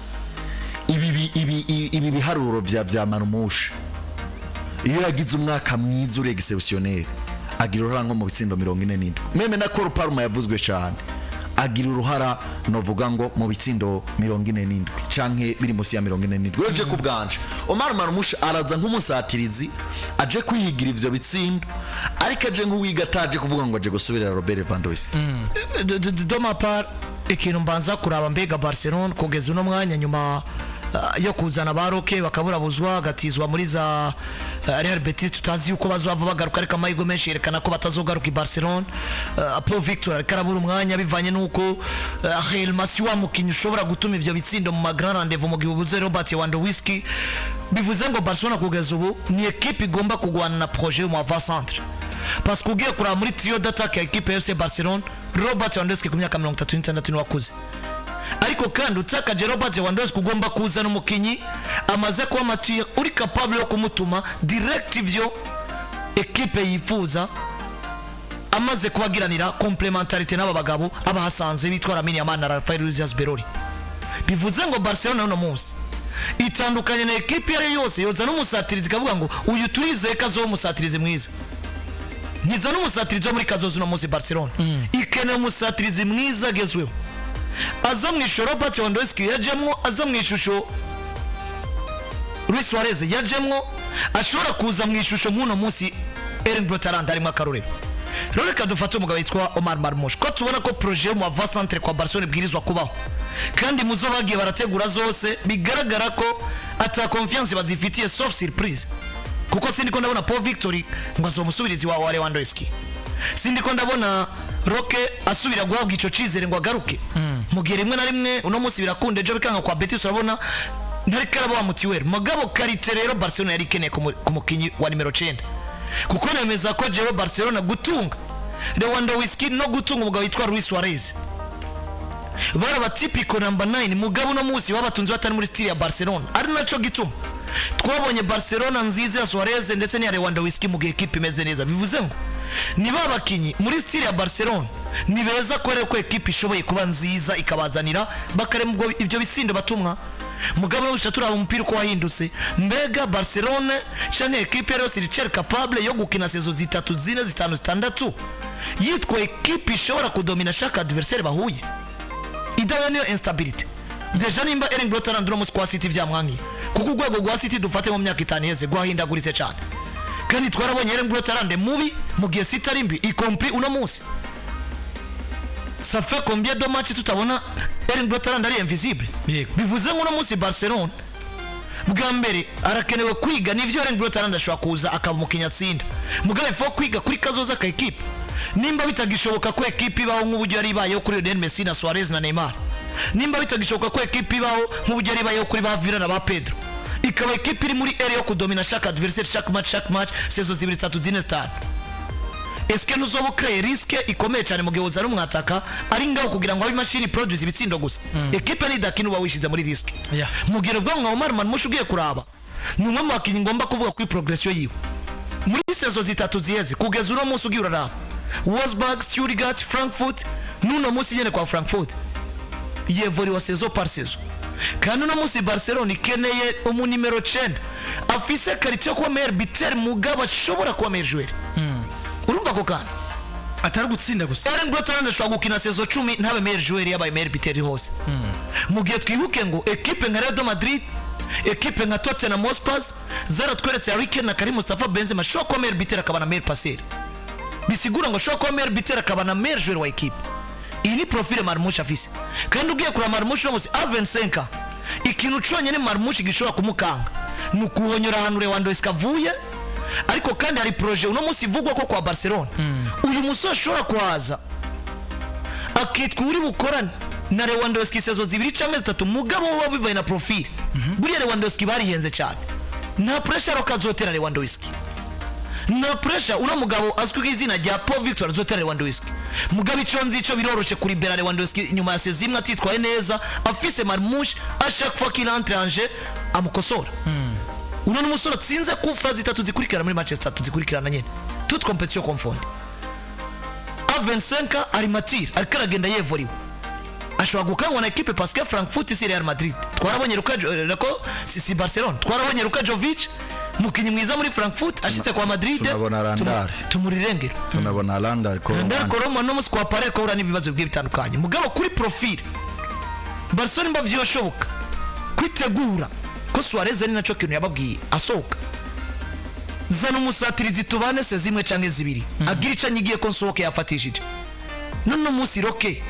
Ibi biharuro vya Marmoush, iyo yagize umwaka mwiza uri exceptionnel, agira uruhara nko mu bitsindo 47. Même na Cole Palmer yavuzwe cyane agira uruhara novuga ngo mu bitsindo 47 canke biri munsi ya 47. Weje ku bwanje, Omar Marmoush araza nk'umusatirizi aje kwihigira ivyo bitsindo, ariko aje nk'uwiga, ataje kuvuga ngo aje gusubirira Robert Lewandowski. De ma part, ikintu mbanza kuraba, mbega Barcelona kugeza uno mwanya, nyuma yo kuzana ba Roque bakaburabuzwa, agatizwa muri za Real Betis, tutazi yuko bazova bagaruka, ariko amahirwe menshi yerekana ko batazogaruka i Barcelona. Pau Victor ariko arabura umwanya bivanye n'uko Real Masi wa mukinyi ushobora gutuma ivyo bitsindo mu ma grand rendez-vous mu gihe ubuze Robert Lewandowski. Bivuze ngo Barcelona kugeza ubu ni équipe igomba kugwana na projet yo mu avant centre, parce que ugiye kuraba muri trio d'attaque ya équipe ya FC Barcelona, Robert Lewandowski ku myaka 36 niwe akuze. Ariko kandi utakaje Robert Lewandowski, ugomba kuzana umukinyi amaze kuba mature, uri capable yo kumutuma direct ivyo équipe yifuza, amaze kubagiranira complémentarité n'aba bagabo abahasanze bitwa Lamine Yamal na Rafael Luis Berori. Bivuze ngo Barcelona uno munsi itandukanye na équipe iyo ari yo yose yoza n'umusatirizi ikavuga ngo uyu turizeye ko azoba umusatirizi mwiza. Ntiza n'umusatirizi wo muri kazoza. Uno munsi Barcelona ikeneye umusatirizi mwiza agezweho, aza mu ishusho Robert Lewandowski yajemwo, aza mu ishusho Luis Suarez yajemwo, ashobora kuza mu ishusho nk'uno munsi Erling Braut Haaland arimo. Akarorero rero, reka dufate umugabo witwa Omar Marmoush, ko tubona ko projet yo mu avant centre kwa Barcelona ibwirizwa kubaho, kandi muzo bagiye barategura zose bigaragara ko ata confiance bazifitiye, sauf surprise, kuko sindiko ndabona Paul Victory ngo azomusubirizi wa Lewandowski, sindiko ndabona Roque asubira guhabwa ico cizere ngo agaruke, mu gihe rimwe na rimwe uno munsi birakunda, ejo bikanga. Kwa Betis urabona ntari karaba wa mutuel. Mugabo qualité rero Barcelona yari ikeneye ku mukinyi wa nimero 9, kuko nemeza ko jewe Barcelona gutunga Lewandowski no gutunga umugabo witwa Luis Suarez bari aba typical number 9. Mugabo uno munsi babatunze batari muri style ya Barcelona, ari naco gituma twabonye Barcelona nziza ya Suarez ndetse n'iya Lewandowski mu gihe ekipe imeze neza. Bivuze ngo ni ba bakinyi muri style ya Barcelona ni beza, kubera ko ekipe ishoboye kuba nziza ikabazanira bakarema ubwo ibyo bitsindo batumwa. Mugabo no gusa turaba umupira uko wahindutse, mbega Barcelona canke ekipe yose iri capable yo gukina saison zitatu, zine, zitanu, zitandatu yitwa ekipe ishobora kudomina chaque adversaire bahuye, idahuye niyo instabilité? Déjà nimba Erling Braut Haaland uno munsi kwa City vyamwankiye, kuko urwego rwa City dufate mu myaka 5 iheze rwahindaguritse cyane, kandi twarabonye Erling Braut Haaland mubi mu gihe City ari mbi, y compris uno munsi. Ça fait combien de matchs tutabona Erling Braut Haaland ari invisible? Bivuze ngo uno munsi Barcelona bwa mbere arakenewe kwiga. Nivyo, Erling Braut Haaland ashobora kuza akaba umukinnyi atsinda, mugabo ifo kwiga kuri kazoza ka ekipe. Nimba bitagishoboka ko ekipe ibaho nk'uburyo yari ibayeho kuri Lionel Messi na Suarez na Neymar, nimba bitagishoboka ko ekipe ibaho nk'uburyo yari ibayeho kuri ba Villa na ba Pedro, ikaba ekipe iri muri ère yo kudomina chaque adversaire, chaque match, chaque match, saison zibiri, zitatu, zine, zitanu, eske ntuzoba ukreye risque ikomeye cyane mu gihe uzana umwataka ari ngaho kugira ngo abe imashini produce ibitsindo gusa? Ekipe nidakina uba wishize muri risque. Mu gihe ubwo nka Omar Marmoush ugiye kuraba, ni umwe mu bakinnyi ngomba kuvuga kuri progression yiwe muri saison zitatu ziheze kugeza uno munsi. Ugiye uraraba Wolfsburg, Stuttgart, Frankfurt, n'uno munsi nyene kwa Frankfurt, yevuriwa saison par saison. Kandi uno munsi Barcelona ikeneye umunimero 9 afise qualité yo kuba meilleur buteur, mugabo ashobora kuba meilleur joueur. Urumva ako kantu? Atari gutsinda gusa. Erling Braut Haaland ashobora gukina saison 10 ntabe meilleur joueur, yabaye meilleur buteur hose. Mu gihe twibuke ngo ekipe nka Real Madrid, ekipe nka Tottenham Hotspur zaratweretse Harry Kane na Karim Mustafa Benzema ashobora kuba meilleur buteur akaba na meilleur passeur. Bisigura ngo ashobora kuba meilleur buteur akaba na meilleur joueur wa ekipe. Iyi ni profile Marmoush afise. Kandi ugiye kureba Marmoush uno munsi a 25, ikintu conyene Marmoush gishobora kumukanga ni ukuhonyora ahantu Lewandowski avuye. Ariko kandi hari projet uno munsi ivugwa ko kwa Barcelona uyu musore ashobora kuhaza akitwa uri bukorane na Lewandowski saison zibiri cyangwa zitatu. Mugabo we bivaye na profile, buriya Lewandowski barihenze cyane, nta pressure Roque azotera Lewandowski, nta pressure uno mugabo azwi ku izina rya Paul Victor azotera Lewandowski. Mugabo ico nzi ico biroroshe kuribera Lewandowski nyuma ya saison imwe atitwaye neza, afise Marmoush à chaque fois qu'il entre en jeu amukosora. Uno ni umusore atsinze kufa zitatu zikurikirana muri match zitatu zikurikirana nyene, toute compétition confondue. A 25 ari mature, ariko aragenda yevuriwe. Ashobora gukangwa na ekipe parce que Frankfurt si Real Madrid. Twarabonye Luka, nako si Barcelona, twarabonye Luka Jovic, mukinyi mwiza muri Frankfurt, ashitse kwa Madrid Tunabona Randall. Tumurirengera. Tunabona Randal. Randal Kolo Muani no musi kwa Paris ko n'ibibazo bigiye bitandukanye. Mugabo kuri profile Barcelona mba vyoshoboka kwitegura ko Suarez ari naco kintu yababwiye asohoka: "Zana umusatirizi tubane se zimwe canke zibiri, agira ico anyigiye ko nsohoke yafatishije." None munsi Roque,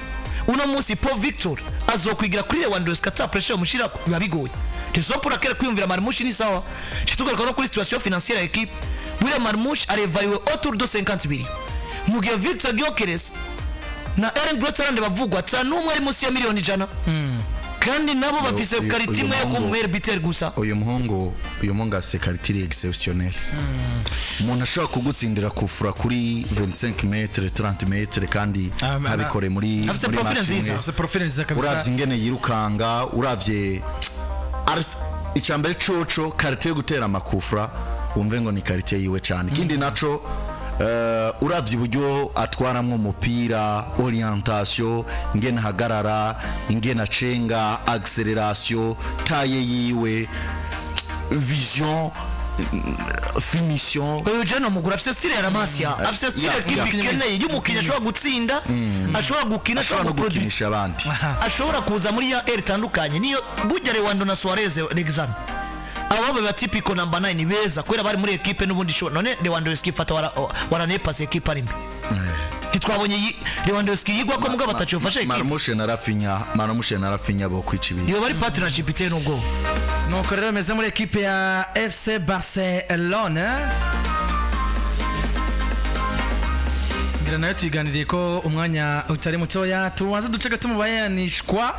uno munsi Paul Victor azokwigira kuri Lewandowski ata pressure yamushirako, biba bigoye. Raison pour laquelle kwiyumvira Marmoush ni sawa. Tugaruka no kuri situation financière ya équipe, buriya Marmoush ari évalué autour de 50 millions, mu gihe Victor Gyökeres na Erling Braut Haaland bavugwa ata n'umwe ari munsi ya miliyoni 100, kandi nabo bafise qualité uyu imwe yo muhungu- kumera buteur gusa. Uyu muhungu afise qualité iri exceptionnelle. Umuntu ashobora kugutsindira kufura kuri 25 mètres, 30 mètres, kandi ntabikore muri Afise muri profile match nziza. imwe. Afise profile nziza kabisa. Uravye ingene yirukanga, uravye icambere coco qualité yo gutera amakufra, wumve ngo ni qualité yiwe cyane. Ikindi naco, uravye uburyo atwaramwo umupira, orientation, ingene ahagarara, ingene acenga, accélération, taille yiwe, vision, finition. Uyu jeno mugura afise style ya La Masia, afise style ekipe ikeneye y'umukinnyi ashobora gutsinda, ashobora gukina, ashobora no ashobora guproduce, gukinisha abandi. Ashobora kuza muri ya ère itandukanye. Niyo burya Lewando na Suarez l'exemple, aba baba typical number 9 beza kubera bari muri ekipe n'ubundi ishobora. None Lewandowski fata waranepase ekipe ari mbi, ntitwabonye Lewandowski yigwa ko mugabo atacofasha ekipe. Marmoush na Raphinha, Marmoush na Raphinha bo kwica ibintu. Iyo bari partnership iteye n'ubwoba. Nuko rero bimeze muri ekipe ya FC Barcelona. Ngira nayo tuyiganiriye ko umwanya utari mutoya, tubanze duce gato mu bayanishwa.